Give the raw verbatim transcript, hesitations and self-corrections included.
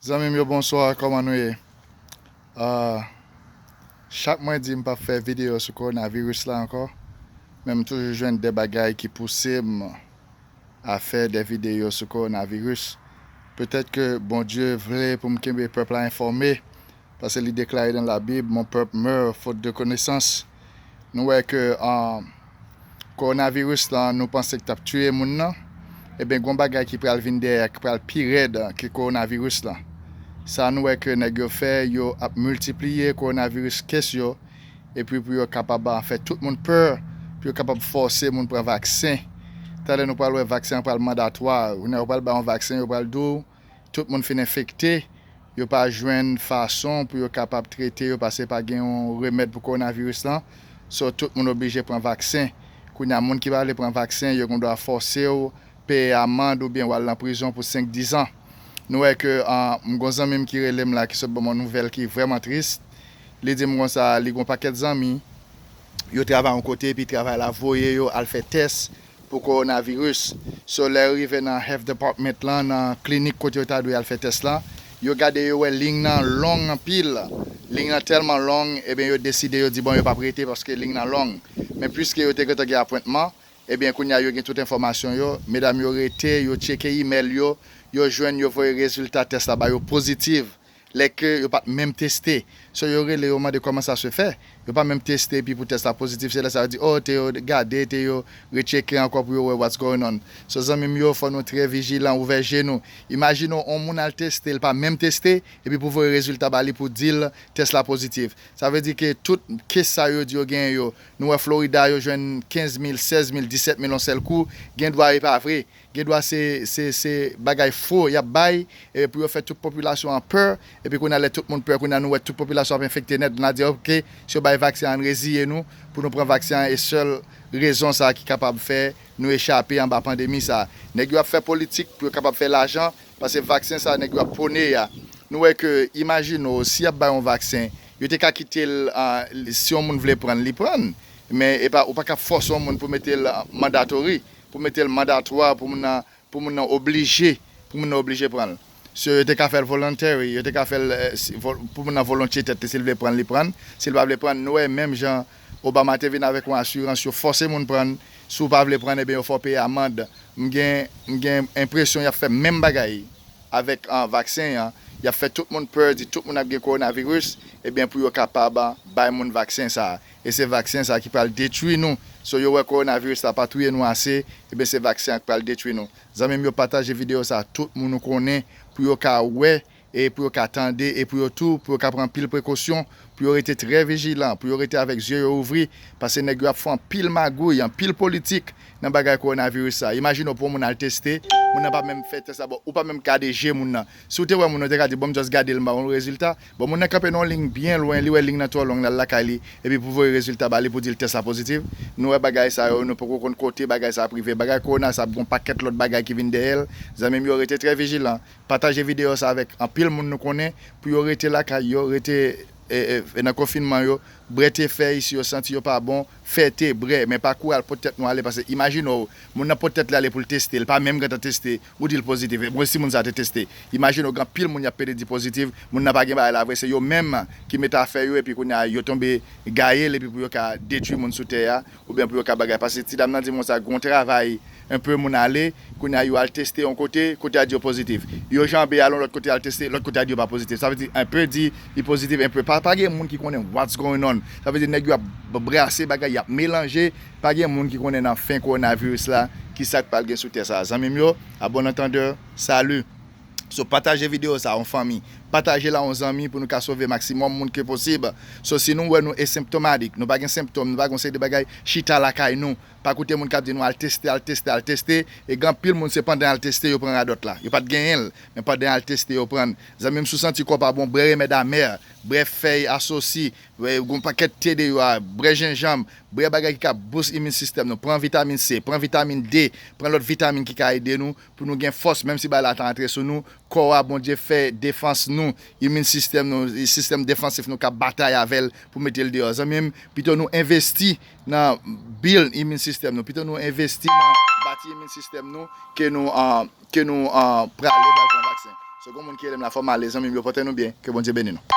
Zanmi m yo, bonswa, kòman nou ye? Ah, chak mwen di m p ap fè videyo sou kowonaviris la ankò, men m toujou jwenn de bagay ki pouse m a fè de videyo sou kowonaviris. Petèt ke Bondye vle pou m kenbe pèp la enfòme, paske li deklare nan Labib, mon peuple meurt faute de connaissance. Nou wè ke, ah, kowonaviris lan, nou panse k t ap tiye moun nan, ebyen, gon bagay ki pral vin dèyè, ki pral pi rèd ke kowonaviris lan. Sa nou wè ke nèg yo fè, yo ap miltipliye kowonaviris case yo, epi pou yo kapab, ah, fè tout moun pè, pou yo kapab fòse moun pran vaksen. Talè nou pral wè vaksen an pral mandatwa. Ou pral bay yon vaksen, yo pral di w, tout moun fin enfekte, yo pa jwenn fason pou yo kapab trete yo, paske pa gen yon remèd pou kowonaviris lan. So, tout moun oblije pran vaksen. Kounye a, moun ki pa vle pran vaksen, yo gen dwa fòse w peye amand oubyen w al nan prizon pou senk, diz an. Nou wè ke, ah, m gon zanmi m ki rele m la, ki sot ban m yon nouvèl ki vrèman tris. Li di m konsa, li gon pakèt zanmi, yo travay yon kote, epi travay la voye yo al fè tès pou kowonaviris. So, lè yo rive nan health department lan, nan klinik kote yo ta dwe al fè tès la, yo gade, yo wè liy nan long anpil. Liy nan tèlman long, ebyen, yo deside, yo di, bon, yo p ap rete paske liy nan long. Men piske yo te gentan gen apwentman, ebyen, kounye a, yo gen tout enfòmasyon yo. Medam yo rete, yo tcheke imèl yo, yo jwenn, yo voye rezilta tès la ba yo pozitif. Lè ke yo pa t menm teste. So, yo rele, yo mande kòman sa se fè. Yo pa menm teste, epi pou tès la pozitif, se lè sa yo di, oh, te yo gade, te yo retcheke ankò pou yo wè what's going on. So, zanmi m yo, fò nou trè vijilan, ouvè je nou. Imajine w, yon moun al teste, l pa menm teste, epi pou voye rezilta ba li pou di l tès la pozitif. Sa vle di ke tout case sa yo di yo genyen yo, nou wè Florida, yo jwenn kenz mil, sèz mil, disèt mil yon sèl kou, gen dwa e pa vre. Gen dwa se, se, se bagay fo y ap bay, e pou yo fè tout popilasyon an pè, epi kounye a lè tout moun pè, kounye a nou wè tout popilasyon ap enfekte nèt, nou a di, ok, si yo bay vaksen an, ann reziye nou pou nou pran vaksen an, e sèl rezon sa a ki kapab fè nou echape anba pandemi sa a. Nèg yo ap fè politik pou yo kapab fè lajan, paske vaksen sa a nèg yo ap pwone a. Nou wè ke, imajine w, si y ap bay yon vaksen, yo te ka kite l, ah, si yon moun vle pran l, li pran l, men e pa, ou pa ka fòse yon moun pou mete l mandatory, pou mete l mandatwa, pou moun nan pou moun nan oblije, pou moun nan oblije pran l. So, yo te ka fè l voluntary, yo te ka fè l, eh, si, vol-, pou moun nan volontye tèt li, si l vle pran l, li pran l. Si l pa vle pran l, nou wè menm jan Obama te vin avèk yon asirans, yo fòse moun pran l. Si w pa vle pran l, ebyen, yo fè w peye amand. M gen, m gen enpresyon y ap fè menm bagay avèk, ah, vaksen an. Y ap fè tout moun pè, di tout moun ap gen kowonaviris, ebyen, pou yo kapab, ah, bay moun vaksen sa a. E se vaksen sa a ki pral detwi nou. So, yo wè kowonaviris la pa touye nou ase, ebyen, se vaksen an ki pral detwi nou. Zanmi m yo, pataje videyo sa a tout moun ou konnen pou yo ka wè, e pou yo ka tande, e pou yo tou, pou yo ka pran anpil prekosyon, pou yo rete trè vijilan, pou yo rete avèk zye yo ouvri, paske nèg yo ap fè anpil magouy, anpil politik nan bagay kowonaviris sa. Imajine w pou yon moun al teste, moun nan pa menm fè tès la, bon, ou pa menm gade je moun nan. Si w te wè moun nan, ou te ka di, bon, m just gade l, m ba w rezilta. Bon, moun nan kanpe nan yon liy byen lwen, li wè liy nan twò long, l al lakay li, epi pou voye rezilta ba li pou di l tès la pozitif. Nou wè bagay sa yo, nou poko konn kote bagay sa ap rive. Bagay kowona sa ap gen yon pakèt lòt bagay ki vin dèyè l. Zanmi m yo, rete trè vijilan. Pataje videyo sa avèk anpil moun nou konnen, pou yo rete lakay yo, rete, e, e, nan konfinman yo, bwè te fè, si yo santi yo pa bon, fè te, bwè, men pa kouri al pot tèt nou ale, paske imajine w, moun nan pot tèt li ale pou l teste, l pa menm gentan teste, ou di l pozitif. E bon, si moun sa te teste, imajine w, gen anpil moun y ap pede di pozitif, moun nan pa gen bagay la vre, se yo menm ki mete afè yo, epi kounye a, yo tonbe gaye l, epi pou yo ka detwi moun sou tè a, oubyen pou yo ka bagay. Paske ti dam nan di m konsa, gen yon travay, enpe moun ale, kounye a yo al teste yon kote, kote a di yo pozitif. Yo janbe al yon lòt kote al teste, lòt kote a di yo pa pozitif. Sa vle di, enpe di li pozitif, enpe pa, pa gen moun ki konnen what's going on. Sa vle di, nèg yo ap b-, brase bagay, y ap melanje. Pa gen moun ki konnen nan fen kowonaviris la, ki sa k pral gen sou tè sa a. Zanmi m yo, à bon entendeur, salut. So, pataje videyo sa a, yon fanmi. Pataje l a yon zanmi pou nou ka sove maksimòm moun ke posib. So, si nou wè nou esenptomatik, nou pa gen senptòm, nou pa gen yon seri de bagay, chita lakay nou. Pa koute moun k ap di nou al teste, al teste, al teste. E gen anpil moun, se pandan y al teste, yo pran radòt la. Yo pa t genyen l, men pandan y al teste, yo pran l. Zanmi m, si w santi kò w pa bon, bwè remèd amè, bwè fèy asosi, bwè, gen yon pakèt te deyò a, bwè jenjanm, bwè bagay ki ka boost immune system nou. Pran vitamin C, pran vitamin D, pran lòt vitamin ki ka ede nou pou nou gen fòs, menm si bagay la ta antre sou nou, kò a, Bondye fè defans nou, immune system nou, sistèm defansif nou ka batay avè l pou mete l deyò. Zanmi m, pito nou envesti nan build immune system nou, pito nou envesti nan bati immune system nou, ke nou, ah, ke nou, ah, prale pral pran vaksen. Se gon moun ki rele m la, fò m ale, zanmi m yo, pote nou byen, ke Bondye beni nou.